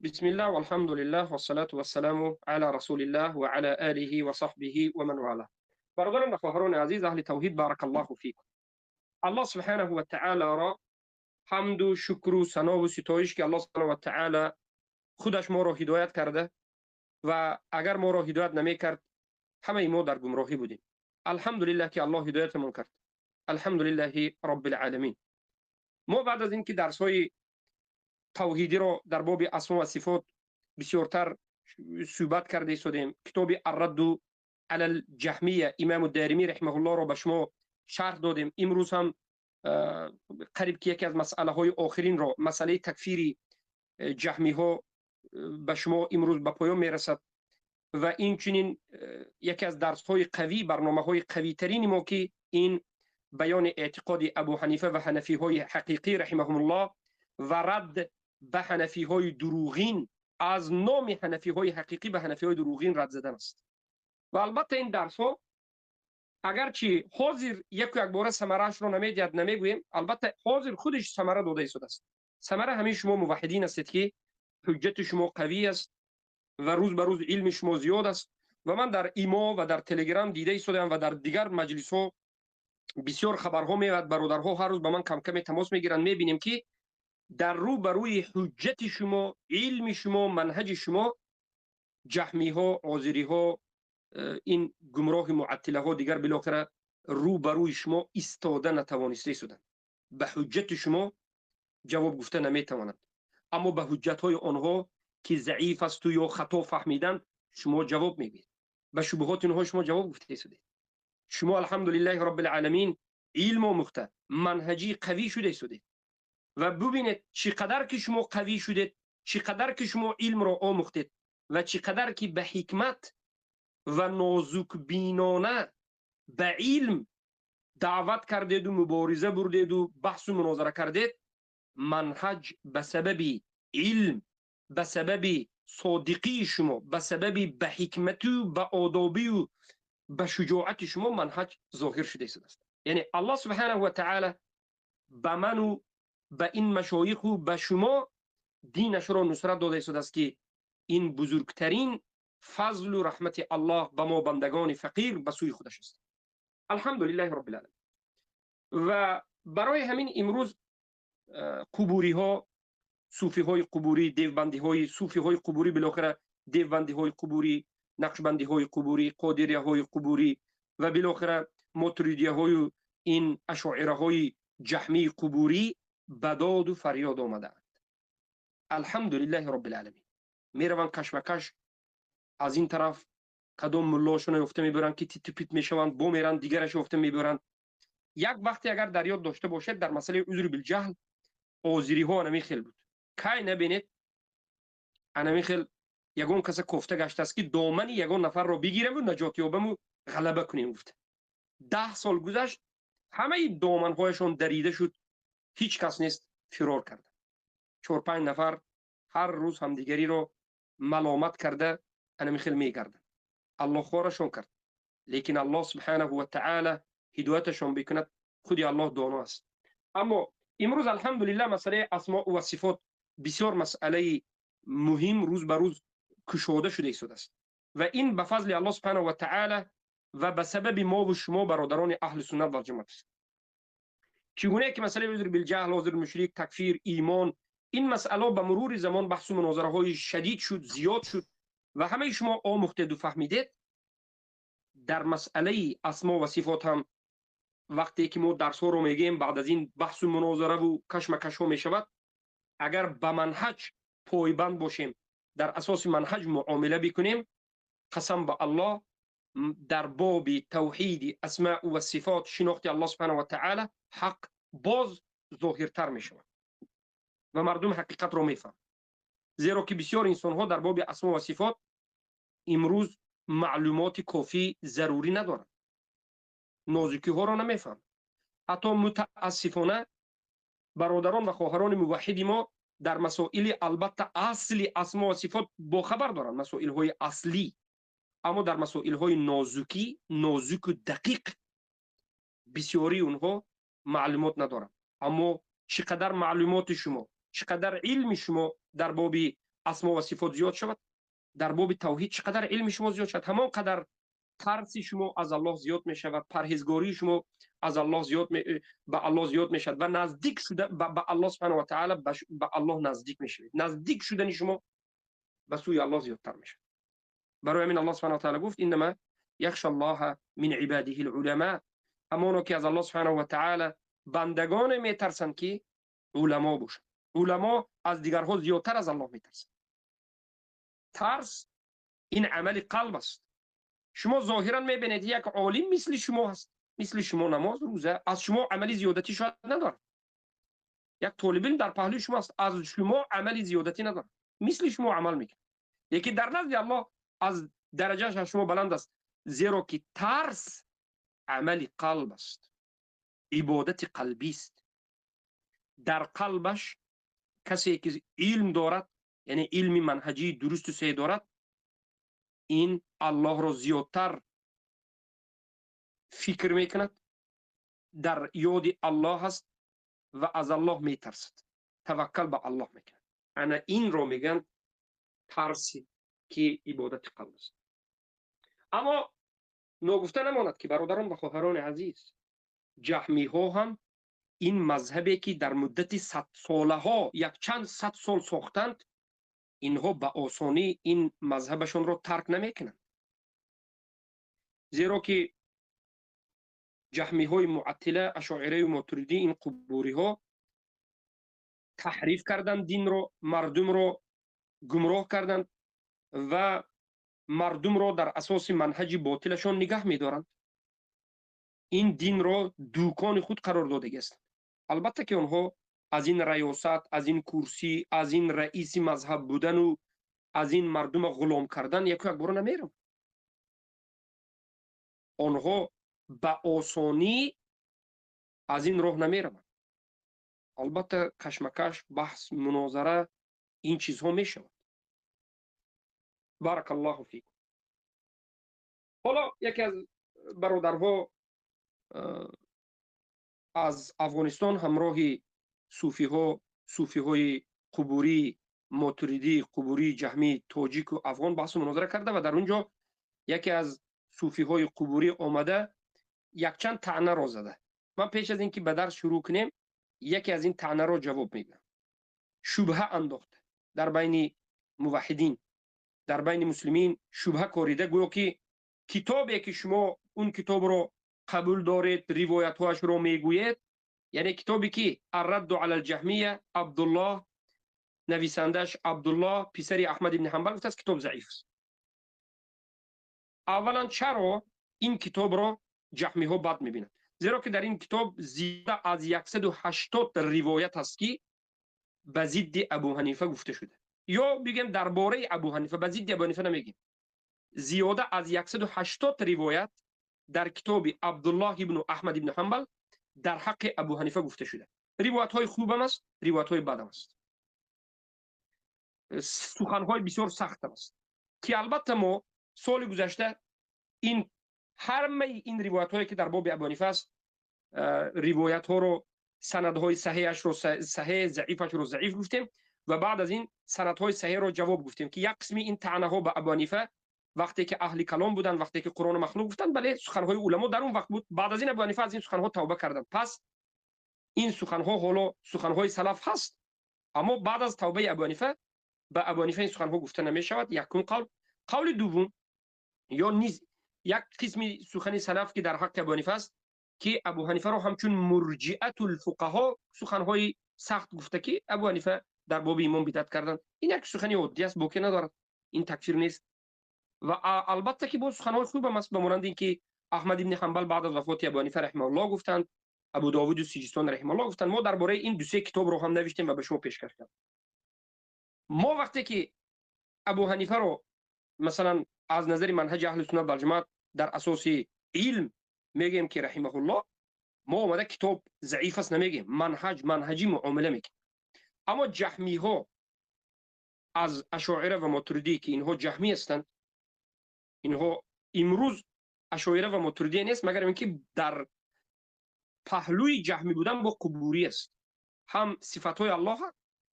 بسم الله والحمد لله والصلاة والسلام على رسول الله وعلى آله وصحبه ومن والاه. برادران و خواهران عزیز اهل توحید، بارک الله فیکم. الله سبحانه و تعالی را حمد و شکر و ثنا و ستایش که الله سبحانه و تعالی خودش ما را هدایت کرده و اگر ما را هدایت نمی کرد، همه ما در گمراهی بودیم. الحمدلله که الله هدایتمان کرد. الحمدلله رب العالمین. ما بعد از اینکه درس های توحیدی را در باب اسما و صفات بسیارتر صحبت کرده ایستادیم، کتاب الرد علی الجهمیه امام الدارمی رحمه الله را به شما شرح دادیم. امروز هم قریب که یکی از مسئله های آخرین را، مسئله تکفیری جهمی ها، به شما امروز به پایان میرسد و این چنین یکی از درس های قوی، برنامه های قوی ترین ما که این بیان اعتقاد ابو حنیفه و حنفی های حقیقی رحمهم الله و رد به حنفی های دروغین، از نام حنفی های حقیقی به حنفی های دروغین رد زدن است. و البته این درس ها اگرچه حاضر یک یک باره ثمره‌اش رو نمیدید نمیگوییم، البته حاضر خودش ثمره داده ایستاده است. ثمره همین شما موحدین هستید که حجت شما قوی است و روز به روز علم شما زیاد است. و من در ایما و در تلگرام دیده ایستادم و در دیگر مجلس ها بسیار خبرها میاد، برادرها هر روز به من کم کم تماس میگیرند. میبینیم که در رو بروی حجت شما، علم شما، منهج شما، جهمی ها، آذری ها، این گمراه معطله ها دیگر بالاخره رو بروی شما ایستاده نتوانسته شدند. به حجت شما جواب گفته نمیتوانند، اما به حجت های آنها که ضعیف است و یا خطا فهمیدن شما جواب میگید. به شبهات اینها شما جواب گفته شده. شما الحمدلله رب العالمین علم آموخته، منهجی قوی شده شده و ببینید چقدر که شما قوی شدید، چقدر که شما علم را آموختید و چقدر که به حکمت و نازک بینانه به علم دعوت کردید و مبارزه بردید و بحث و مناظره کردید، منهج به سبب علم، به سبب صادقی شما، به سبب به حکمت و به آدابی و به شجاعت شما منهج ظاهر شده است. یعنی الله سبحانه و تعالی به من و به این مشایخ و به شما دینش را نصرت داده است که این بزرگترین فضل و رحمت الله به ما بندگان فقیر به سوی خودش است. الحمدلله رب العالمین. و برای همین امروز قبوری ها، صوفی های قبوری، دیوبندی های صوفی های قبوری، بالاخره دیوبندی های قبوری، نقشبندی های قبوری، قادریه های قبوری و بالاخره ماتریدیه های این اشاعره های جهمی قبوری به داد و فریاد آمدند. الحمدلله رب العالمین. میروند کشمکش از این طرف کدام ملاشون یافته میبرند که تیت پیت میشوند، بو میرند دیگرش یافته میبرند. یک وقتی اگر در یاد داشته باشد، در مسئله عذر بالجهل آذری ها انمی خیل بود. کی نبینید انمی خیل یگون کس کوفته گشته است که دامن یگون نفر رو بگیرم و نجات یابم و غلبه کنیم گفته. 10 سال گذشت، همه دامن هایشون دریده شد، هیچ کس نیست، فرار کرده. چهار پنج نفر هر روز همدیگری رو ملامت کرده انمی خیل میگردن. الله خورشون کرد، لیکن الله سبحانه و تعالی هدایتشون بکند، خودی الله دانا است. اما امروز الحمدلله مسئله اسماء و صفات بسیار مسئله مهم روز به روز کشوده شده ایستاده است و این به فضل الله سبحانه و تعالی و به سبب ما و شما برادران اهل سنت و جماعت است. چگونه که مسئله عذر بالجهل، عذر مشرک، تکفیر، ایمان، این مسئله به مرور زمان بحث و مناظره های شدید شد، زیاد شد و همه شما آموختید و فهمیدید. در مسئله اسما و صفات هم وقتی که ما درس ها رو میگیم، بعد از این بحث و مناظره و کشمکش ها میشود. اگر به منهج پایبند باشیم، در اساس منهج معامله بکنیم، قسم به الله در باب توحید اسماء و صفات، شناخت الله سبحانه و تعالی، حق باز ظاهرتر می شود و مردم حقیقت رو میفهم. زیرا که بسیار انسان ها در باب اسما و صفات امروز معلومات کافی ضروری ندارند، نازکی ها را نمیفهم. حتی متاسفانه برادران و خواهران موحد ما در مسائل البته اصلی اسما و صفات با خبر دارند، مسائل های اصلی، اما در مسائل های نازکی، نازک و دقیق بسیاری اونها معلومات ندارند. اما چقدر معلومات شما، چقدر علم شما در باب асмо ва сифот зиёд шавад, дар боби тавҳид чӣ қадар илми шумо зиёд шавад, ҳамон қадар тарси шумо аз Аллоҳ зиёд мешавад, парҳезгории шумо аз Аллоҳ зиёд ба Аллоҳ зиёд мешавад ва наздик шуда ба Аллоҳ субҳонаҳу ва таъоло, ба Аллоҳ наздик мешавед. Наздик шудани шумо ба сӯи Аллоҳ зиёдтар мешавад. Барои ҳамин Аллоҳ субҳонаҳу ва таъоло гуфт: иннама яхшаллоҳа мин ибадиҳил уламо. Ҳамоно ки аз Аллоҳ субҳонаҳу ва таъоло бандагоне метарсанд ки уламо бошанд. Уламо аз дигарҳо зиёдтар аз Аллоҳ метарсанд. Тарс ин амали қалб аст. Шумо зоҳиран мебинед як олим мисли шумо ҳаст, мисли шумо намоз, рӯза, аз шумо амали зиёдатӣ шояд надорад. Як толиб илм дар паҳлӯи шумо аст, аз шумо амали зиёдатӣ надорад, мисли шумо амал мекунад, лекин дар назди Аллоҳ аз дараҷааш аз шумо баланд аст, зеро ки тарс амали қалб аст, ибодати қалбӣ аст. Дар қалбаш касе ки илм дорад, яъне илми манҳаҷии дурусту саҳеҳ дорад, ин Аллоҳро зиёдтар фикр мекунад, дар ёди Аллоҳ аст ва аз Аллоҳ метарсад, таваккал ба Аллоҳ мекунад. Ана инро мегӯянд тарси ки ибодати қалб аст. Аммо ногуфта намонад ки бародарон ва хоҳарони азиз, ҷаҳмиҳо ҳам ин мазҳабе ки дар муддати садсолаҳо якчанд сад сол сохтанд, инҳо ба осонӣ ин мазҳабашонро тарк намекунанд, зеро ки ҷаҳмиҳои муаттила, ашоираю мотуридӣ, ин қубуриҳо таҳриф карданд динро, мардумро гумроҳ карданд ва мардумро дар асоси манҳаҷи ботилашон нигаҳ медоранд. Ин динро дукони худ қарор додагиастанд. Албатта ки онҳо аз ин раёсат, аз ин курсӣ, аз ин раиси мазҳаб будану аз ин мардума ғулом кардан яку якбора намераванд. Онҳо ба осонӣ аз ин роҳ намераванд. Албатта кашмакаш, баҳс, мунозара, ин чизҳо мешавад. Баракаллоҳу фикум. Ҳоло яке аз бародарҳо аз Афғонистон ҳамроҳи суфиҳо, суфиҳои қубурӣ, мотуридӣ, қубурӣ, ҷаҳмӣ, тоҷику афғон баҳсу мунозара карда ва дар он ҷо яке аз суфиҳои қубурӣ омада якчанд таънаро зада. Ман пеш аз ин ки ба дарс шурӯъ кунем, яке аз ин таънаро ҷавоб мегӯям. Шубҳа андохта дар байни муваҳҳидин, дар байни муслимин шубҳа корида, гӯё ки китобе ки шумо он китобро қабул доред, ривоятҳояшро мегӯед, яъне китобе ки Аррадду ала алҷаҳмия, Абдуллоҳ, нависандааш Абдуллоҳ писари Аҳмад ибни Ҳанбал гуфтааст китоб заиф аст. Аввалан чаро ин китобро ҷаҳмиҳо бад мебинанд? Зеро ки дар ин китоб зиёда аз 180 ривоят ҳаст ки ба зидди Абу Ҳанифа гуфта шуда, ё бигем дар бораи Абу Ҳанифа, ба зидди Абу Ҳанифа намегем. Зиёда аз 180 ривоят дар китоби Абдуллоҳ ибну Аҳмад ибну Ҳанбал дар ҳаққи Абу Ҳанифа гуфта шуда. Ривоятҳои хубам аст, ривоятҳои бадам аст, суханҳои бисёр сахтам аст ки албатта мо соли гузашта ин ҳамаи ин ривоятҳое ки дар боби Абу Ҳанифа аст, ривоятҳоро, санадҳои саҳеҳашро саҳеҳ, заифашро заиф гуфтем ва баъд аз ин санадҳои саҳеҳро ҷавоб гуфтем ки як қисми ин таънаҳо ба Абу Ҳанифа вақте ки аҳли калом буданд, вақте ки Қуръону махлуқ гуфтанд, бале, суханҳои уламо дар он вақт буд. Баъд аз ин Абу Ҳанифа аз ин суханҳо тавба карданд. Пас ин суханҳо ҳоло суханҳои салаф ҳаст, аммо баъд аз тавбаи Абу Ҳанифа ба Абу Ҳанифа ин суханҳо гуфта намешавад. Якум қавл. Қавли дуввум, ё низ як қисми сухани салаф ки дар ҳаққи Абу Ҳанифа аст, ки Абу Ҳанифаро ҳамчун мурҷиатул фуқаҳо суханҳои сахт гуфта ки Абу Ҳанифа дар боби имом бидат карданд. Ин як сухани оддӣ аст, боке надорад, ин такфир нест. Ва албатта ки боз суханҳои хубам аст, ба монанди ин ки Аҳмад ибни Ҳанбал баъд аз вафоти Абу Ҳанифа раҳимауллоҳ гуфтанд, Абу Довуду Сиҷистон раҳимауллоҳ гуфтанд. Мо дар бораи ин ду се китобро ҳам навиштем ва ба шумо пешкаш кардем. Мо вақте ки Абу Ҳанифаро масалан аз назари манҳаҷи аҳли суннат вал ҷамоат дар асоси илм мегӯем ки раҳимаҳуллоҳ, мо омада китоб заиф аст намегӯем, манҳаҷ, манҳаҷӣ муомила мекунем. Аммо ҷаҳмиҳо аз ашоира ва мотуридӣ ки инҳо ҷаҳмӣ ҳастанд, инҳо имрӯз ашоира ва мотуридия нест, магар ин ки дар паҳлӯи ҷаҳмӣ будан бо қубурӣ аст. Ҳам сифатҳои Аллоҳ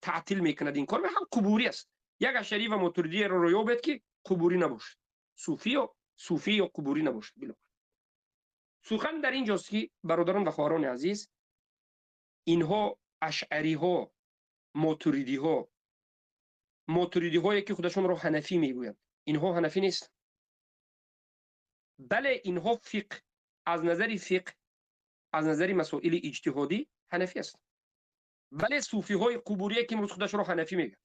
таътил мекунад ин кор, ҳам қубурӣ аст. Як ашъарӣ ва мотуридиро ёбед, ки қубурӣ набошад, суфӣ ё қубурӣ набошад. Билохир сухан дар инҷост, ки бародарон ва хоҳарони азиз, инҳо ашъариҳо, мотуридиҳо, мотуридиҳое ки худашонро ҳанафӣ мегӯянд, инҳо ҳанафӣ нестанд. Бале, инҳо фиқҳ, аз назари фиқҳ, аз назари масоили иҷтиҳодӣ ҳанафӣ ҳастанд. Бале, суфиҳои қубурие ки имрӯз худашонро ҳанафӣ мегӯянд,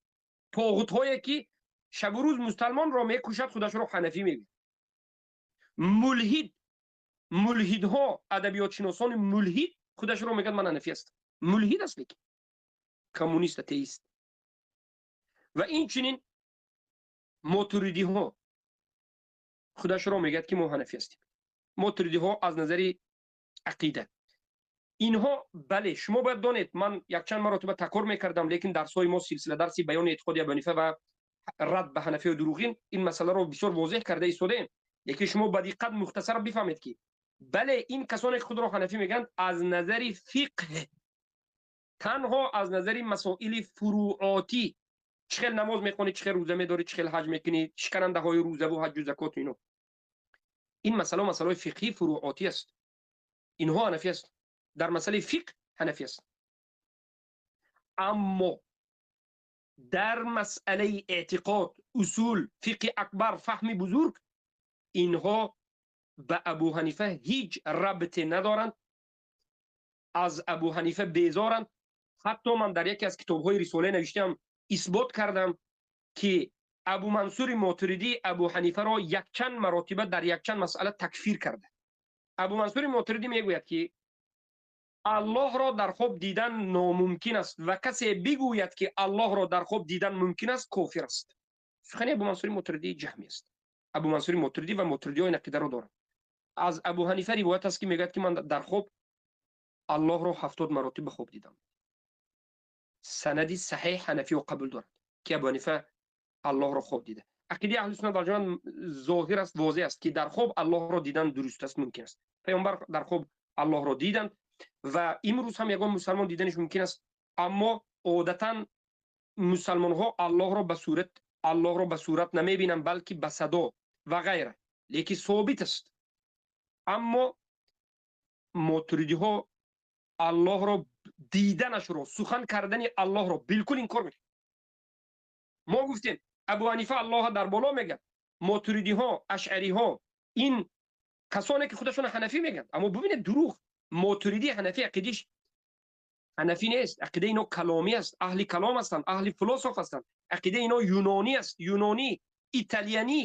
тоғутҳое ки шабу рӯз мусалмонро мекушад, худашонро ҳанафӣ мегӯянд, мулҳид, мулҳидҳо, адабиётшиносони мулҳид худашонро мегӯянд: «Ман ҳанафӣ ҳастам». Мулҳид аст, лекин коммунист, атеист. Ва инчунин мотуридиҳо худашро мегӯяд, ки мо ҳанафӣ ҳастем. Мотуридиҳо аз назари ақида инҳо, бале, шумо бояд донед, ман якчанд маротиба такрор мекардам, лекин дарсҳои мо, силсила дарси баёни эътиқоди Абу Ҳанифа ва рад ба ҳанафияи дурӯғин, ин масъаларо бисёр возеҳ карда истодаем. Лекин шумо ба диққат мухтасар бифаҳмед, ки бале, ин касоне ки худро ҳанафӣ мегӯянд, аз назари фиқҳ, танҳо аз назари масоили фуруотӣ, чӣ хел намоз мехонӣ, чӣ хел рӯза медорӣ, чӣ хел ҳаҷ мекунӣ, шиканандаҳои рӯзаву ҳаҷу закоту ино, ин масъала масъалаҳои фиқҳӣ фуруотӣ аст, инҳо ҳанафӣ аст, дар масъалаи фиқҳ ҳанафӣ аст. Аммо дар масъалаи эътиқод, усул, фиқҳи акбар, фаҳми бузург, инҳо ба Абу Ҳанифа ҳеҷ рабте надоранд, аз Абу Ҳанифа безоранд. Ҳатто ман дар яке аз китобҳои рисолае навиштаам, исбот кардам, ки Абу Мансури Мотуридӣ Абу Ҳанифаро якчанд маротиба дар якчанд масъала такфир карда. Абу Мансури Мотуридӣ мегӯяд, ки Аллоҳро дар хоб дидан номумкин аст ва касе бигӯяд, ки Аллоҳро дар хоб дидан мумкин аст, кофир аст. Сухани Абу Мансури Мотуридӣ ҷаҳмӣ аст. Абу Мансури Мотуридӣ ва мотуридиҳо ин ақидаро доранд. Аз Абу Ҳанифа ривоят аст, ки мегӯяд, ки ман дар хоб Аллоҳро 70 маротиба хоб дидам. Санади саҳеҳ, ҳанафиҳо қабул дорад, ки Абу Ҳанифа Аллоҳро хоб дида. Ақидаи аҳли суннат вал ҷамоат зоҳир аст, возеҳ аст, ки дар хоб Аллоҳро дидан дуруст аст, мумкин аст. Паёмбар дар хоб Аллоҳро диданд ва имрӯз ҳам ягон мусалмон диданиш мумкин аст. Аммо одатан мусалмонҳо Аллоҳро ба сурат намебинанд, балки ба садо ва ғайра, лекин собит аст. Аммо мотуридиҳо Аллоҳро диданашро, сухан кардани Аллоҳро билкул инкор мекунад. Мо гуфтем, Абу Ҳанифа Аллоҳ дар боло мегӯяд. Мотуридиҳо, ашъариҳо, ин касоне ки худашон ҳанафӣ мегӯянд, аммо бубинед, дурӯғ. Мотуридӣ ҳанафӣ, ақидиш ҳанафӣ нест. Ақидаи ино каломӣ аст, аҳли калом ҳастанд, аҳли философ ҳастанд. Ақидаи ино юнонӣ аст, юнонӣ, италиянӣ,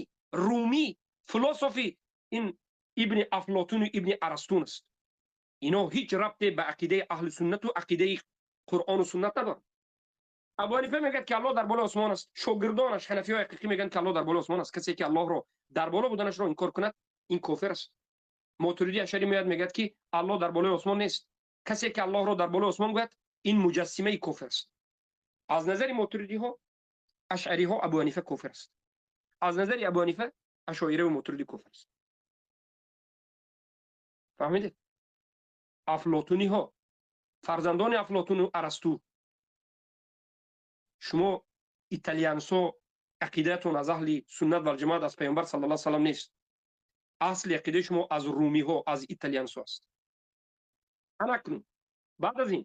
румӣ, философи ин Ибни Афлотуну Ибни Арастун аст. Ино ҳеҷ рабте ба ақидаи аҳли суннату ақидаи Қуръону суннат надоранд. Абу Ҳанифа мегӯяд, ки Аллоҳ дар болои осмон аст. Шогирдонаш, ҳанафиҳои ҳақиқӣ, мегӯянд, ки Аллоҳ дар болои осмон аст. Касе ки Аллоҳро дар боло буданашро инкор кунад, ин кофир аст. Мотуридӣ ашари меояд, мегӯяд, ки Аллоҳ дар болои осмон нест. Касе ки Аллоҳро дар болои осмон гӯяд, ин муҷассимаи кофир аст. Аз назари мотуридиҳо, ашъариҳо Абу Ҳанифа кофир аст. Аз назари Абу Ҳанифа ашоираву мотуридӣ кофир аст. Фаҳмидед? Афлотуниҳо, фарзандони Афлотуну Арасту, шумо италиянсо ақидаатон аз аҳли суннат валҷамоат, аз Паёмбар сал ла салам нест. Асли ақидаи шумо аз румиҳо, аз италиянсо аст. Анакнун баъд аз ин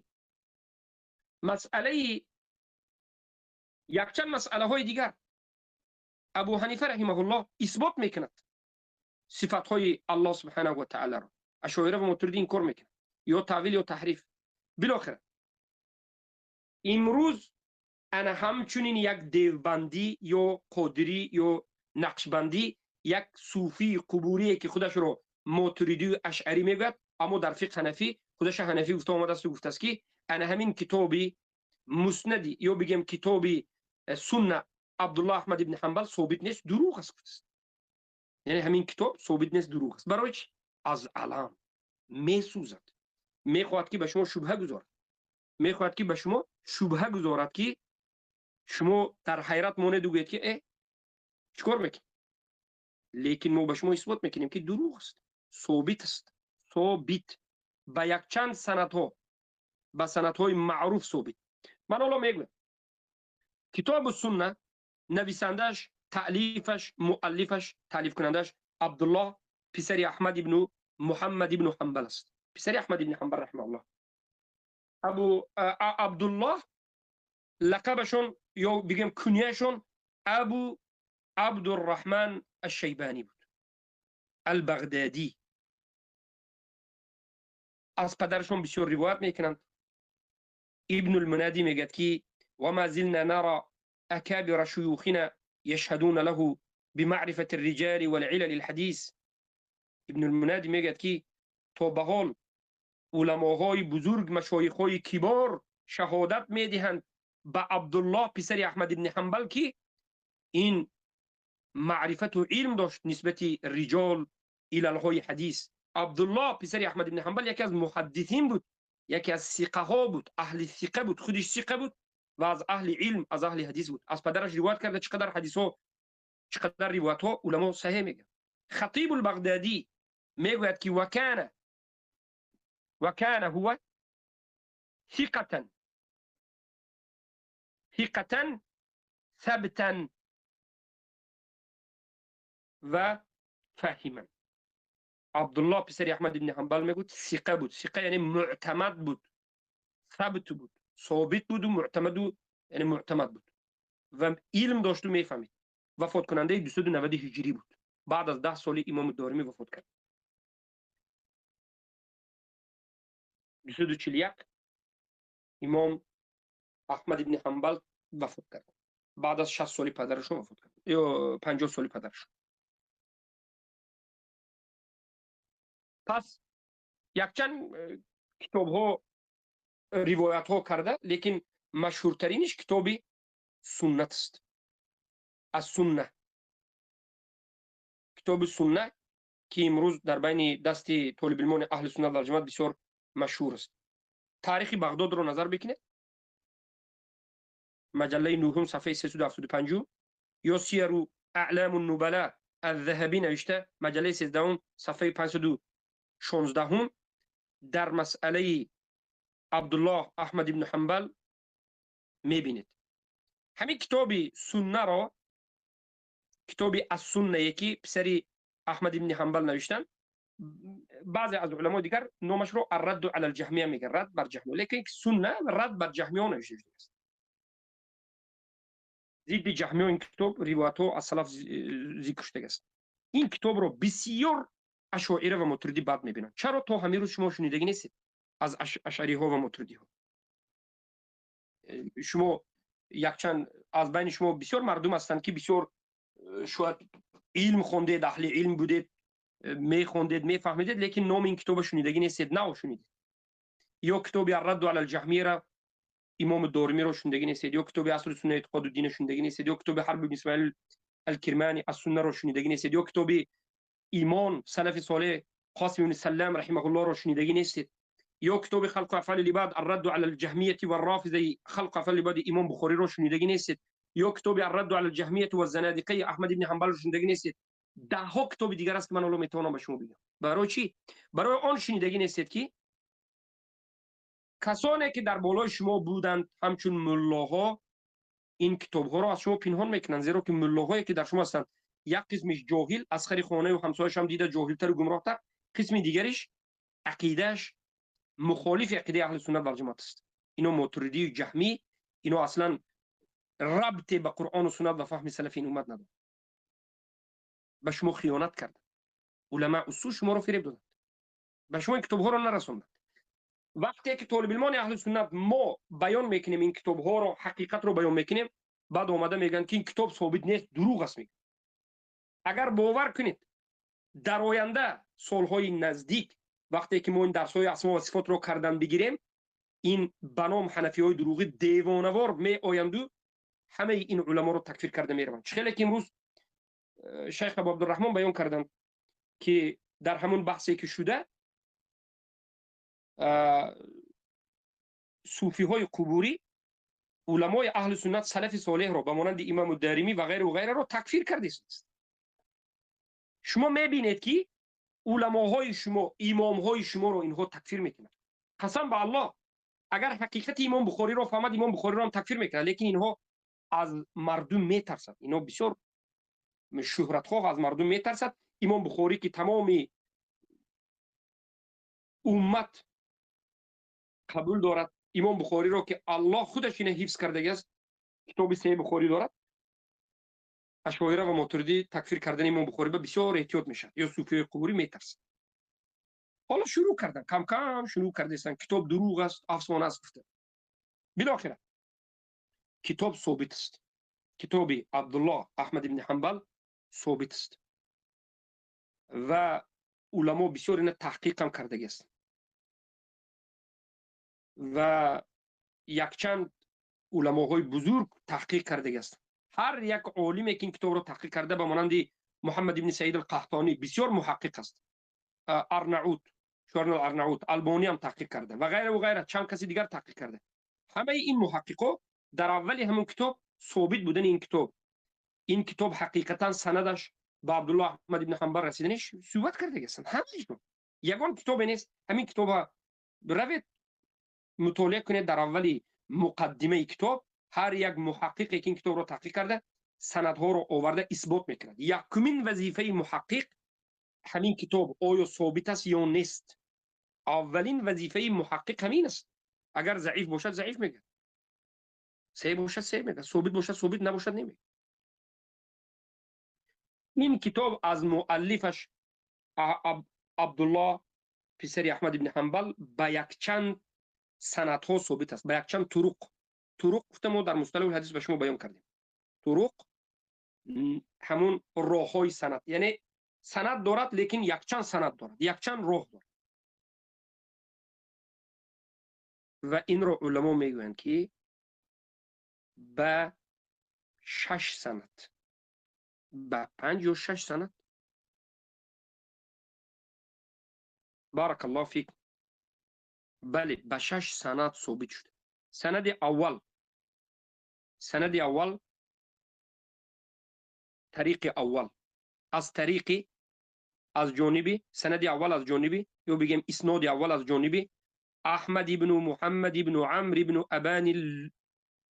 масъалаи якчанд масъалаҳои дигар Абу Ҳанифа раҳимаҳуллоҳ исбот мекунад сифатҳои Аллоҳ субҳанаҳу ва таоларо. Ашоира ва мотуридӣ инкор мекунад, ё таъвил, ё таҳриф. Билохира имрӯз ана ҳамчунин як девбандӣ ё қодирӣ ё нақшбандӣ, як суфии қубурие, ки худашро мотуридию ашъарӣ мегӯяд, аммо дар фиқҳ ҳанафӣ, худаша ҳанафӣ гуфта омадааст, гуфтааст, ки ана ҳамин китоби муснади ё бигем китоби сунна Абдулло Аҳмад ибни Ҳанбал собит нест, дурӯғ аст, гуфтааст. Яъне ҳамин китоб собит нест, дурӯғ аст. Барои чӣ? Аз алам месӯзад, мехоҳад, ки ба шумо шубҳа гузорад, мехоҳад, ки ба шумо шубҳа гузорад, ки шумо дар ҳайрат монеду гӯед, ки э, чӣ кор мекунед? Лекин мо ба шумо исбот мекунем, ки дурӯғ аст, собит аст, собит ба якчанд санадҳо, ба санадҳои маъруф собит. Ман ҳоло мегӯям, китобу сунна نویسندش، تألیفش، مؤلفش، تألیف کنندش عبدالله پسر احمد ابن محمد ابن حنبل است. پسر احمد ابن حنبل رحمه الله. ابو عبدالله لقبشون یا بگم کنیهشون ابو عبدالرحمن الشیبانی بود، البغدادی. از پدرشون بسیار روایت میکنند. ابن المنادی میگه که و ما زلنا نرى اکابر شیوخنا يشهدون له بمعرفة الرجال والعلل الحديث. ابن المنادی میگه که تا به حال علماهای بزرگ، مشایخهای کبار شهادت میدهند به عبدالله پسر احمد ابن حنبل که این معرفت و علم داشت نسبت رجال عللهای حدیث. عبدالله پسر احمد ابن حنبل یکی از محدثین بود، یکی از ثقه ها بود، اهل ثقه بود، خودش ثقه بود و از اهل علم، از اهل حدیث بود. از پدرش روایت کرده چقدر حدیث ها، چقدر روایت ها علما صحیح میگن. خطیب البغدادی میگوید که وکان هو ثقة ثقة ثبتا و فهما. عبدالله پسر احمد بن حنبل میگوید ثقه بود. ثقه یعنی معتمد بود، ثبت بود، ثابت بود و معتمد و یعنی معتمد بود و علم داشت و میفهمید. وفات کننده 290 هجری بود. بعد از 10 سال امام دارمی وفات کرد. 241 امام احمد بن حنبل وفات کرد. بعد از 60 سال پدرشون وفات کرد یا 50 سال پدرشون. پس یکچند کتاب ها روایت ها کرده، لیکن مشهورترینش کتاب سنت است. از سنه، کتاب سنه که امروز در بین دست طالب علمان اهل سنت و جماعت بسیار مشهور است. تاریخ بغداد رو نظر بکنید، مجله نهم صفحه 375 یا سیر اعلام النبلاء الذهبی نوشته، مجله 13 صفحه 516 در مسئله عبدالله احمد بن حنبل میبینید. همین کتاب سنه را، کتاب السنه یکی پسری احمد بن حنبل نوشتن، بعضی از علمای دیگر نامش رو الرد علی الجهمیه میگن، رد بر جهمیه، لیکن سنه رد بر جهمیه نوشته شده است. ضد جهمیه این کتاب روایت ها از سلف ذکر شده است. این کتاب رو بسیار اشاعره و ماتریدی بد میبینن. چرا تا همین روز شما شنیدگی نیستید از اشعری ها و ماتریدی ها؟ شما یکچند از بین شما بسیار مردم هستند که بسیار شاید علم خوندید، اهل علم بودید، میخوندید، میفهمیدید، لیکن نام این کتاب شنیدگی نیستید، نه شنیدید. یا کتاب الرد علی الجهمیه را امام دارمی را شنیدگی نیستید، یا کتاب اصل سنت اعتقاد و دین شنیدگی نیستید، یا کتاب حرب بن اسماعیل الکرمانی السنه را شنیدگی نیستید، یا کتاب ایمان سلف صالح قاسم بن سلام رحمه الله را شنیدگی نیستید، یا کتاب خلق افعال العباد الرد علی الجهمیه و الرافضه خلق افعال العباد امام بخاری را شنیدگی نیستید، یا کتاب الرد علی الجهمیه و الزنادقه احمد بن حنبل را شنیدگی نیستید. ده ها کتاب دیگر است که من الان میتونم به شما بگم. برای چی؟ برای آن شنیدگی نیستید که کسانی که در بالای شما بودند همچون ملاها این کتاب ها را از شما پنهان میکنند، زیرا که ملاهایی که در شما هستند یک قسمش جاهل از خری خانه و همسایه‌اش هم دیده جاهلتر و گمراهتر، قسم دیگرش عقیدهش مخالف عقیده اهل سنت و جماعت است. اینا ماتریدی و جهمی، اینا اصلا ربط به قرآن و سنت و فهم سلف این امت ندارند. به شما خیانت کردند، علما اصول شما رو فریب دادند، به شما این کتاب ها رو نرسوندند. وقتی که طالب علمان اهل سنت ما بیان میکنیم این کتاب ها رو، حقیقت رو بیان میکنیم، بعد اومده میگن که این کتاب ثابت نیست، دروغ است. میگن اگر باور کنید در آینده سالهای نزدیک وقتی که ما این درس های اسما و صفات رو کردن بگیریم، این بنام حنفی های دروغی دیوانوار می آیند و همه این علما رو تکفیر کرده میروند. خیلی که امروز شیخ ابو عبدالرحمن بیان کردند که در همون بحثی که شده صوفی های قبوری علمای اهل سنت سلف صالح را به مانند امام دارمی و غیره و غیره را تکفیر کرده است. شما میبینید که علماهای شما، امامهای شما رو اینها تکفیر میکنند. قسم به الله اگر حقیقت امام بخاری را فهمد، امام بخاری را هم تکفیر میکنند، لیکن اینها аз мардум метарсад. Ино бисёр шӯҳратхоҳ, аз мардум метарсад. Имом Бухорӣ ки тамоми уммат қабул дорад, Имом Бухориро ки Аллоҳ худаш ина ҳифз кардагиаст, китоби Саҳеҳи Бухорӣ дорад. Ашоира ва Мотуридӣ такфир кардани Имом Бухорӣ ба бисёр эҳтиёт мешавад, ё суфиёи қубурӣ метарсад. Ҳоло шурӯъ кардан, кам кам шурӯъ кардастанд, китоб дурӯғ аст, афсона аст гуфта. Билохира китоб собит аст. Китоби Абдуллоҳ Аҳмад ибни Ҳанбал собит аст ва уламо бисёр ина таҳқиқ ҳам кардагиастанд ва якчанд уламоҳои бузург таҳқиқ кардагиастанд. Ҳар як олиме ки ин китобро таҳқиқ карда, ба монанди Муҳаммад ибни Саид ал-Қаҳтонӣ бисёр муҳаққиқ аст, Арнаут, Шорнал Арнаут, Албонӣ ҳам таҳқиқ карда ва ғайра ва ғайра, чанд каси дигар таҳқиқ карда. Ҳамаи ин муҳаққиқо дар аввали ҳамон китоб собит будани ин китоб, ин китоб ҳақиқатан санадаш ба Абдуллоҳ Аҳмад ибни Ҳанбал расиданиш суҳбат кардагиастанд. Ҳамаашон ягон китобе нест. Ҳамин китоба равед мутолиа кунед, дар аввали муқаддимаи китоб ҳар як муҳаққиқе ки ин китобро таҳқиқ карда санадҳоро оварда исбот мекунад. Якумин вазифаи муҳаққиқ ҳамин китоб оё собит аст ё нест. Аввалин вазифаи муҳаққиқ ҳамин аст. Агар заиф бошад заиф мегӯяд, саҳеҳ бошад саҳеҳ мегӯяд, собит бошад собит, набошад намегӯяд. Ин китоб аз муаллифаш Абдуллоҳ писари Аҳмад ибни Ҳанбал ба якчанд санадҳо собит аст, ба якчанд туруқ. Туруқ гуфта мо дар мусталаҳул ҳадис ба шумо баён кардем. Туруқ ҳамун роҳҳои санад, яъне санад дорад, лекин якчанд санад дорад, якчанд роҳ дорад. Ва инро уламо мегӯянд ки ба 6 санад, ба 5 ё 6 санад. Баракаллоҳу фик. Бале, ба 6 санад собит шуд. Санади аввал, санади аввал, тариқи аввал аз тариқи аз ҷониби санади аввал аз ҷониби ё бигем исноди аввал аз ҷониби Аҳмад ибну Муҳаммад ибну Амр ибну Абан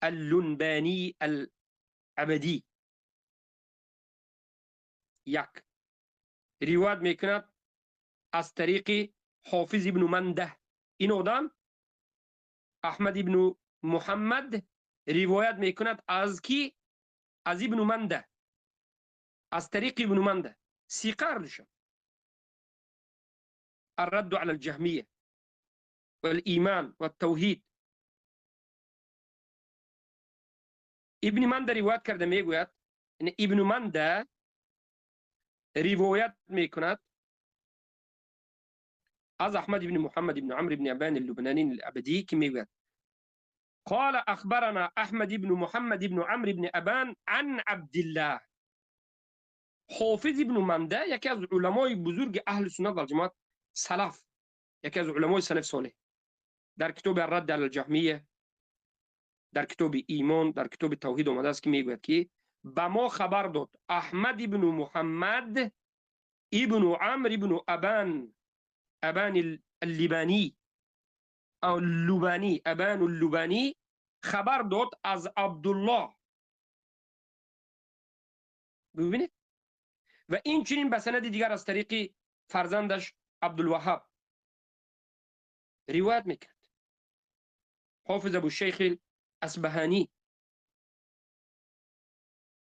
ал-Лунбани ал-Абадӣ як ривоят мекунад аз тариқи Ҳофиз ибну Мандаҳ. Ин одам Аҳмад ибну Муҳаммад ривоят мекунад аз ки? Аз ибну Мандаҳ, аз тариқи ибну Мандаҳ. Сиқа ардушам. الرد على الجهمية والإيمان والتوحيد. ابن منده روایت کرده میگوید، یعنی ابن منده روایت میکند از احمد بن محمد بن عمرو بن ابان اللبناني العبدي که میگوید قال اخبرنا احمد بن محمد بن عمرو بن ابان عن عبد الله. حافظ ابن منده یکی از علمای بزرگ اهل سنت و جماعت سلف، یکی از علمای سلف صالح، در کتاب الرد علی الجهمیه، در کتاب ایمان، در کتاب توحید آمده است که میگوید که به ما خبر داد احمد ابن محمد ابن عمرو ابن ابان، ابان اللبانی او اللبانی، ابان اللبانی خبر داد از عبدالله. ببینید و این چنین به سند دیگر از طریق فرزندش عبدالوهاب روایت میکرد. حافظ ابو الشیخ اصبهانی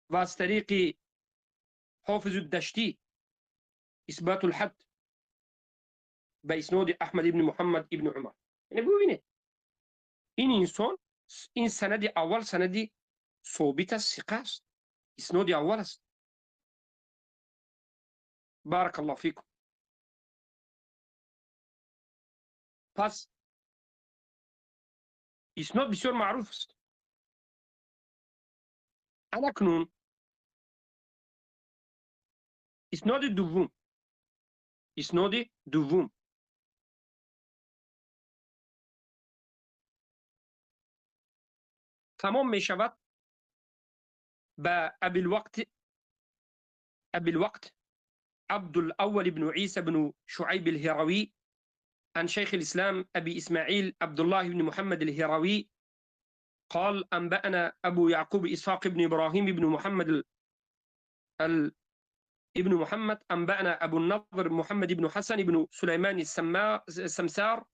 و از طریق حافظ الدشتی اثبات الحد به اسناد احمد ابن محمد ابن عمر. یعنی ببینید این انسان، این سند اول سند ثابت است، ثقه است، اسناد اول است. بارک الله فیکم. پس اسناد بسیار معروف است. اکنون اسناد دوم، اسناد دوم تمام می شود به ابی الوقت، ابی الوقت عبد الأول بن عيسى بن شعيب الهروي عن شيخ الإسلام أبي إسماعيل عبد الله بن محمد الهروي قال أنبأنا أبو يعقوب إسحاق بن إبراهيم بن محمد ابن محمد أنبأنا أبو النضر محمد بن حسن بن سليمان السمسار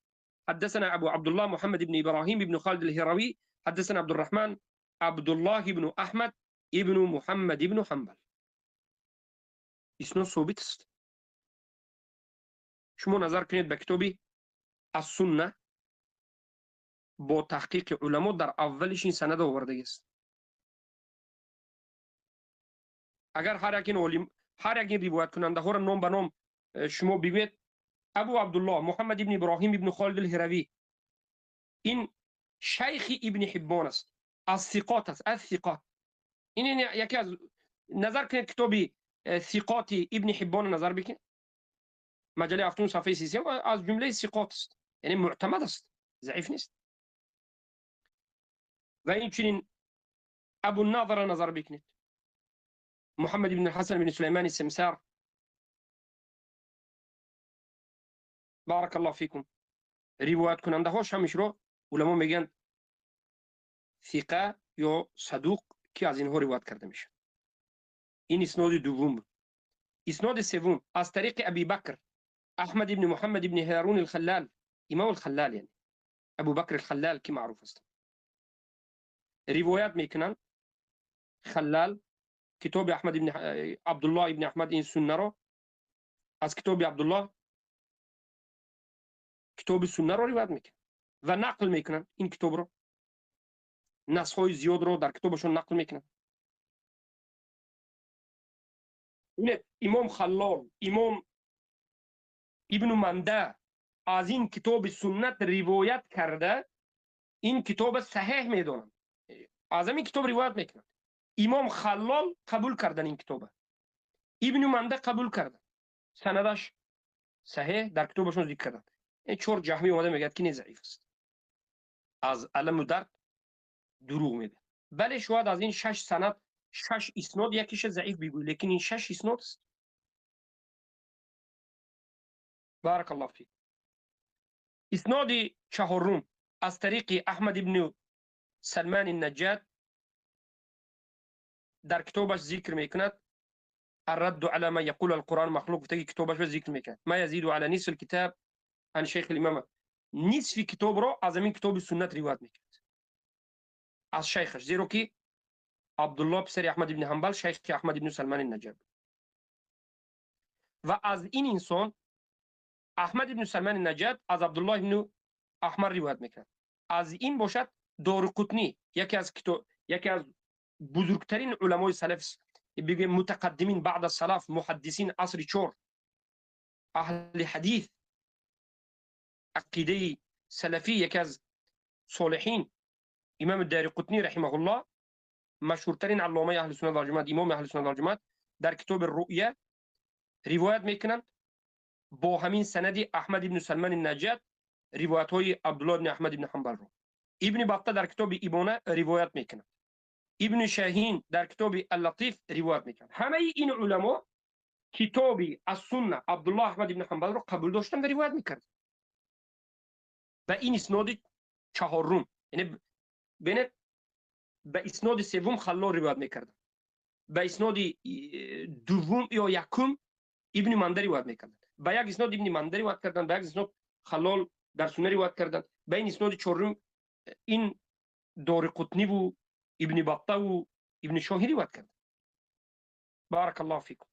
حدثنا أبو عبد الله محمد بن إبراهيم بن خالد الهروي حدثنا عبد الرحمن عبد الله بن أحمد ابن محمد بن حنبل. اسناد ثابت است. شما نظر کنید به کتابی السنه با تحقیق علما در اولش این سند آورده است. اگر هر یک این علم هر یک این روایت کننده ها را نام به نام شما بگویید، ابو عبدالله محمد ابن ابراهیم ابن خالد الهروی این شیخ ابن حبان است، از ثقات است، از ثقات. این یکی از نظر کنید کتابی ثقات ابن حبان نظر بکنید، مجله هفتم صفحه 33 از جمله ثقات است، یعنی معتمد است، ضعیف نیست. و این چنین ابو النضر نظر بکنید، محمد بن الحسن بن سليمان السمسار، بارک الله فیکم. روایت کننده هاش همیش رو علما میگن ثقه یا صدوق که از اینها روایت کرده میشه. این اسناد دوم بود. اسناد سوم از طریق ابی بکر احمد بن محمد بن هارون الخلال، امام الخلال، یعنی ابو بکر الخلال که معروف است، روایت میکنن خلال کتاب احمد بن عبدالله ابن احمد این سنه رو از کتاب عبدالله کتاب سنه رو روایت میکنن و نقل میکنن این کتاب رو، نسخ های زیاد رو در کتابشون نقل میکنن. ببینید امام خلال، امام ابن منده از این کتاب سنت روایت کرده، این کتاب صحیح میدونن، از این کتاب روایت میکنن. امام خلال قبول کردن این کتابه، ابن منده قبول کردن، سندش صحیح در کتابشون ذکر کردن. این چهار جهمی اومده میگه که نه ضعیف است، از علم و درد دروغ میگه. بله شاید از این شش سند شش اسناد یکیش ضعیف بگوی، لیکن این شش اسناد است. بارک الله فیک. اسناد چهارم از طریق احمد ابن سلمان النجاد در کتابش ذکر میکند الرد على ما يقول القرآن مخلوق، تگی کتابش ذکر میکند ما يزيد على نصف الكتاب عن شیخ الامام، نصف کتاب را از این کتاب سنت روایت میکند از شیخش، زیرا که عبدالله پسر احمد ابن حنبل شیخ احمد ابن سلمان النجاد، و از این انسان احمد ابن سلمان النجاد از عبدالله ابن احمد روایت میکند. از این باشد دارقطنی یکی از کتاب یکی از بزرگترین علمای سلف، بگیم متقدمین بعد از سلف، محدثین عصر چهار، اهل حدیث، عقیده سلفی، یکی از صالحین، امام دارقطنی رحمه الله، مشهورترین علامه اهل سنت و جماعت، امام اهل سنت و جماعت، در کتاب الرؤیه روایت میکنند با همین سند احمد ابن سلمان النجاد روایت های عبدالله ابن احمد ابن حنبل رو. ابن بطه در کتاب ابانه روایت میکنند، ابن شاهین در کتاب اللطیف روایت میکنند. همه این علما کتاب السنه عبدالله احمد ابن حنبل رو قبول داشتن و روایت میکردن. و این اسناد چهارم، یعنی ببینید به اسناد سوم خلال روایت میکردن، به اسناد دوم یا یکم ابن منده روایت میکردن، به یک اسناد ابن منده روایت کردن، به یک اسناد خلال در سنه روایت کردن، به این اسناد چهارم این دارقطنی و ابن بطه و ابن شاهین روایت کردن. بارک الله فیکم.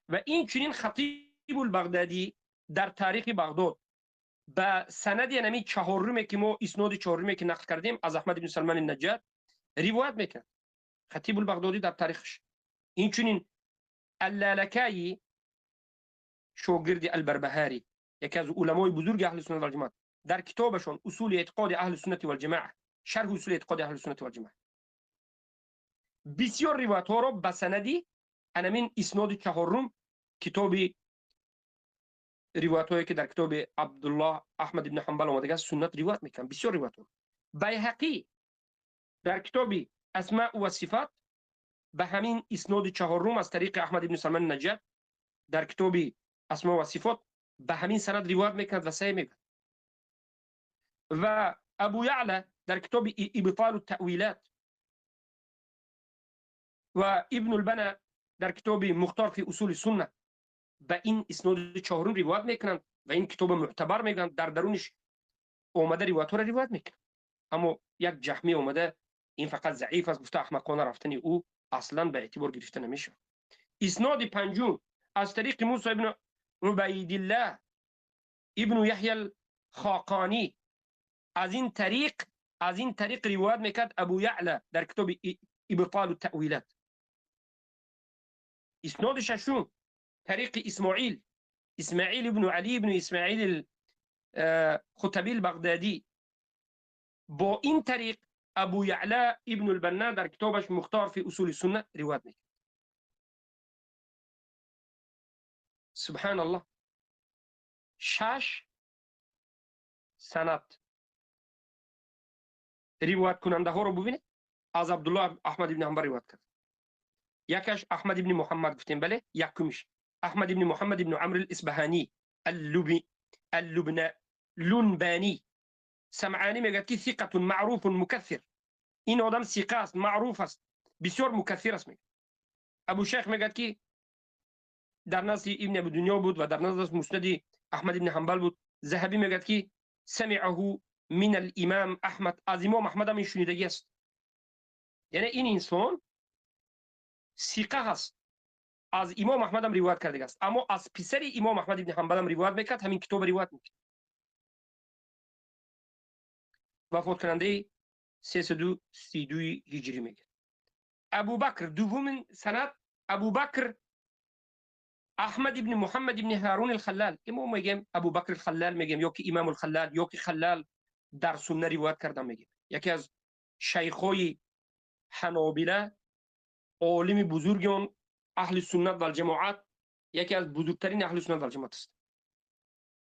و این چنین خطیب البغدادی در تاریخ بغداد به سند یعنی چهارم که ما اسناد چهارم که نقل کردیم از احمد بن سلمان النجار روایت میکنه خطیب البغدادی در تاریخش. این چنین اللالکایی شاگرد البربهاری یکی از علمای بزرگ اهل سنت و جماعت در کتابشون اصول اعتقاد اهل سنت و الجماعه، شرح اصول اعتقاد اهل سنت و الجماعه، بسیار روایت ها را به سندی انمین اسناد چهارم کتاب روایت هایی که در کتاب عبدالله احمد بن حنبل آمده است سنت روایت میکنن، بسیار روایت ها. بیهقی در کتاب اسماء و صفات به همین اسناد چهارم از طریق احمد بن سلمان نجات در کتاب اسماء و صفات به همین سند روایت میکند و صحیح میکند. و ابو یعلا در کتاب ابطال التأویلات و ابن البنا در کتاب مختار فی اصول سنت به این اسناد چهارم روایت میکنند و این کتاب معتبر میگن، در درونش اومده روایت را روایت میکنند. اما یک جهمی اومده این فقط ضعیف است گفته، احمقانه رفتن او اصلا به اعتبار گرفته نمیشه. اسناد پنجم از طریق موسی ابن عبیدالله ابن یحیی الخاقانی، از این طریق روایت میکرد ابو یعلا در کتاب ابطال التأویلات. اسناد ششم طریق اسماعیل ابن علی ابن اسماعیل الخطبی البغدادی، با این طریق ابو یعلا ابن البنا در کتابش مختار فی اصول سنت روایت میکرد. سبحان الله، شش سند روایت کننده ها رو ببینید. از عبدالله احمد ابن حنبل روایت کرد. یکش احمد ابن محمد گفتیم، بله، یکمیش احمد ابن محمد ابن عمرو الاصبهانی اللبنانی. سمعانی میگه که ثقه معروف مکثر، این آدم ثقه است، معروف است، بسیار مکثر است. میگه ابو شیخ میگه که در نزد ابن ابو دنیا بود و در نزد مسند احمد ابن حنبل بود. ذهبی میگه که سمعه من الامام احمد، از امام احمد هم شنیدگی است. یعنی این انسان ثقه هست، از امام احمد هم روایت کرده است، اما از پسر امام احمد ابن حنبل هم روایت میکرد، همین کتاب روایت میکرد. وفات کننده 332 هجری میگه. ابوبکر دومین سند، ابوبکر احمد ابن محمد ابن هارون الخلال. امام میگیم ابوبکر الخلال میگیم، یا که امام الخلال یا که خلال در سنت روایت کردن میگیم. یکی از شیخای حنابله، عالم بزرگ اهل سنت و الجماعت، یکی از بزرگترین اهل سنت و الجماعت است.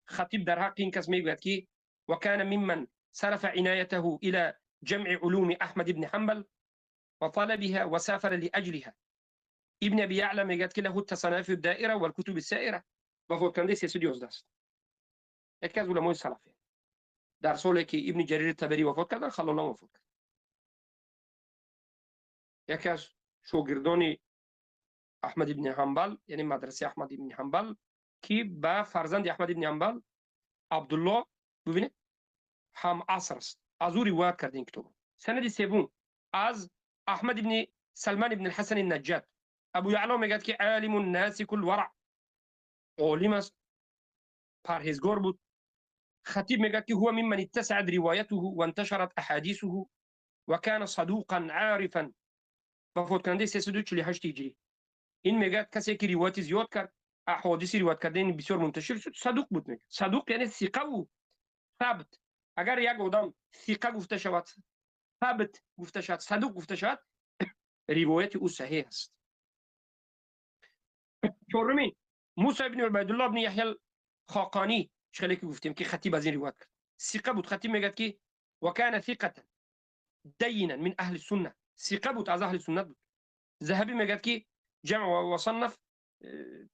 خطیب در حق این کس میگوید که وکان ممن صرف عنایته الى جمع علوم احمد بن حنبل وطلبها وسافر لاجلها. ابن ابي يعلى میگوید که له التصانیف الدائره والكتب السائره. وفات کننده 311 است. یکی از علمای سلفی. در سالی که ابن جریر طبری وفات کردن، خلال وفات کرد. یکی از شاگردان احمد ابن حنبل، یعنی مدرسه احمد ابن حنبل، که به فرزند احمد ابن حنبل عبدالله ببینید هم عصر است، از او روایت کرده این کتاب. سند سوم از احمد ابن سلمان ابن الحسن النجاد. ابو یعلا میگه که عالم ناسک الورع، عالم است، پرهیزگار بود. خطیب میگه که هو ممن اتسعت روایته و انتشرت احادیثه و كان صدوقا عارفا. وفات کننده 348 هجری. این میگه کسی که روایت زیاد کرد، احادیث روایت کرده این بسیار منتشر شد، صدوق بود. میگه صدوق یعنی ثقه و ثابت. اگر یک آدم ثقه گفته شود، ثابت گفته شود، صدوق گفته شود، روایت او صحیح است. چهارمین موسی بن عبیدالله بن یحیی الخاقانی، چخلی که گفتیم که خطیب از این روایت کرد، ثقه بود. خطیب میگه که وکان ثقه دینا من اهل السنه، ثقه بود، از اهل سنت بود. ذهبی میگه که جمع و صنف،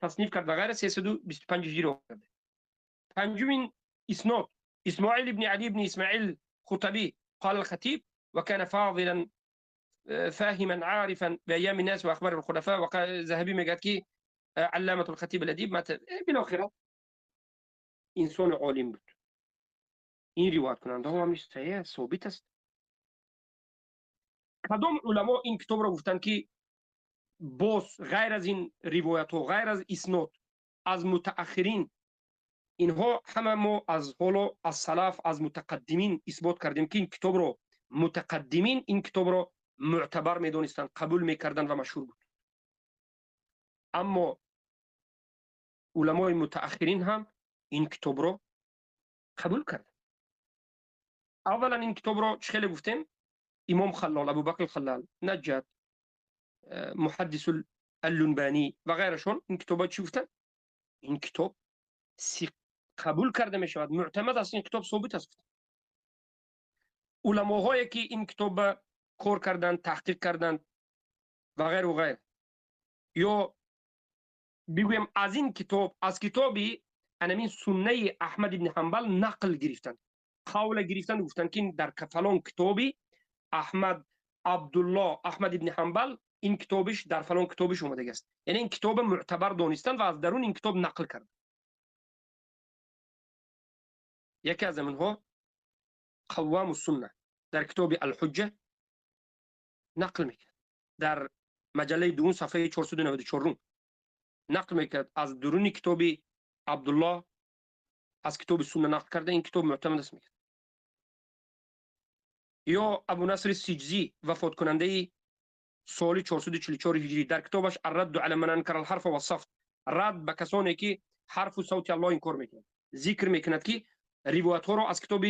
تصنیف کرد و غیره، 325 هجری کرده. پنجمین اسناد اسماعیل بن علی بن اسماعیل خطبی قال الخطيب وكان فاضلا فاهما عارفا بايام الناس واخبار الخلفاء. وقال ذهبي میگه که علامه الخطیب الادیب مات. بالاخره انسان عالم بود. این روایت کننده هم صحیح ثابت است. کدام علما این کتاب را گفتند که باز غیر از این روایت و غیر از اسناد از متأخرین، اینها همه ما از حالا از سلف از متقدمین اثبات کردیم که این کتاب رو متقدمین این کتاب رو معتبر میدونستند، قبول میکردند و مشهور بود. اما علمای متأخرین هم این کتاب رو قبول کردند. اولا این کتاب رو چه گفتیم؟ امام خلال، ابوبکر خلال، نجات، محدث اللنبانی و غیرشون این کتاب چی گفتن؟ این کتاب قبول کرده می شود، معتمد است، این کتاب ثابت است. علماهایی که این کتاب کار کردند، تحقیق کردند و غیر و غیر، یا بگویم از این کتاب، از کتابی انمین سنه احمد بن حنبل نقل گرفتند. قول گرفتن گفتن که در فلان کتابی احمد عبدالله احمد ابن حنبل این کتابش در فلان کتابش اومده است. یعنی این کتاب معتبر دانستن و از درون این کتاب نقل کرد. یکی از منها قوام السنه در کتاب الحجه نقل میکرد، در مجله دوم صفحه 494 نقل میکرد از درون کتاب عبدالله از کتاب سنه نقل کرده، این کتاب معتمد است میکرد. یا ابو نصر سجزی وفات کننده سال 444 هجری در کتابش الرد علی من انکر الحرف والصفت، رد به کسانی که حرف و صوت الله انکار میکنند ذکر میکند که روایت ها را از کتاب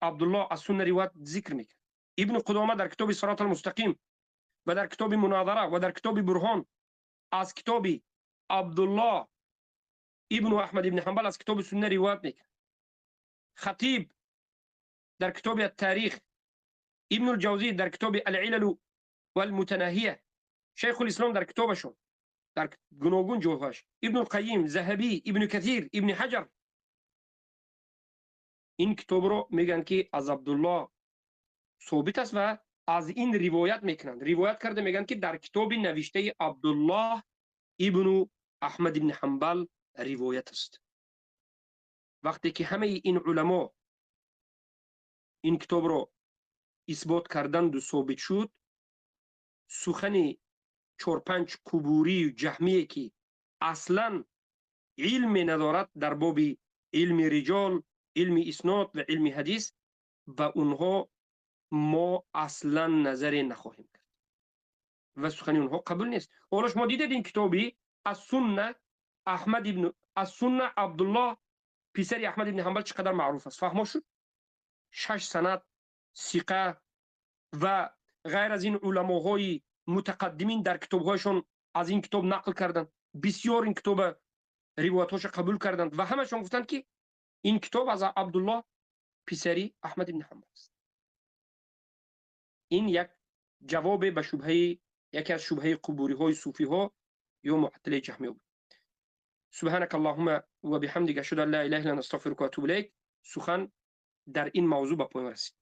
عبدالله از سنه روایت ذکر میکند. ابن قدامه در کتاب صراط المستقیم و در کتاب مناظره و در کتاب برهان از کتاب عبدالله ابن احمد ابن حنبل از کتاب سنه روایت میکند. خطیب در کتاب التاریخ، ابن الجوزی در کتاب العلل والمتناهیه، شیخ الاسلام در کتابشون در گوناگون جوهاش، ابن القیم، ذهبی، ابن کثیر، ابن حجر، این کتاب رو میگن که از عبدالله ثابت است و از این روایت میکنند. روایت کرده میگن که در کتاب نوشته عبدالله ابن احمد ابن حنبل روایت است. وقتی که همه این علما این کتاب رو اثبات کردند و ثابت شد، سخن 4-5 قبوری و جهمیه که اصلا علم ندارد در باب علم رجال، علم اسناد و علم حدیث، به اونها ما اصلا نظر نخواهیم کرد و سخن اونها قبول نیست. حالا شما دیدید این کتابی از سنه احمد ابن از سنه عبدالله پسر احمد ابن حنبل چقدر معروف است، فهمه شد؟ 6 سند ثقه و غیر از این علماهای متقدمین در کتابهایشون از این کتاب نقل کردند، بسیار این کتاب روایت‌هاش قبول کردند و همشون گفتند که این کتاب از عبدالله پسری احمد ابن حنبل است. این یک جواب به شبهه، یکی از شبهه قبوری های صوفی ها یا معطله جهمی بود. سبحانك اللهم و بحمدك اشهد ان لا اله الا انت استغفرك و اتوب الیک. سخن در این موضوع به پایان رسید.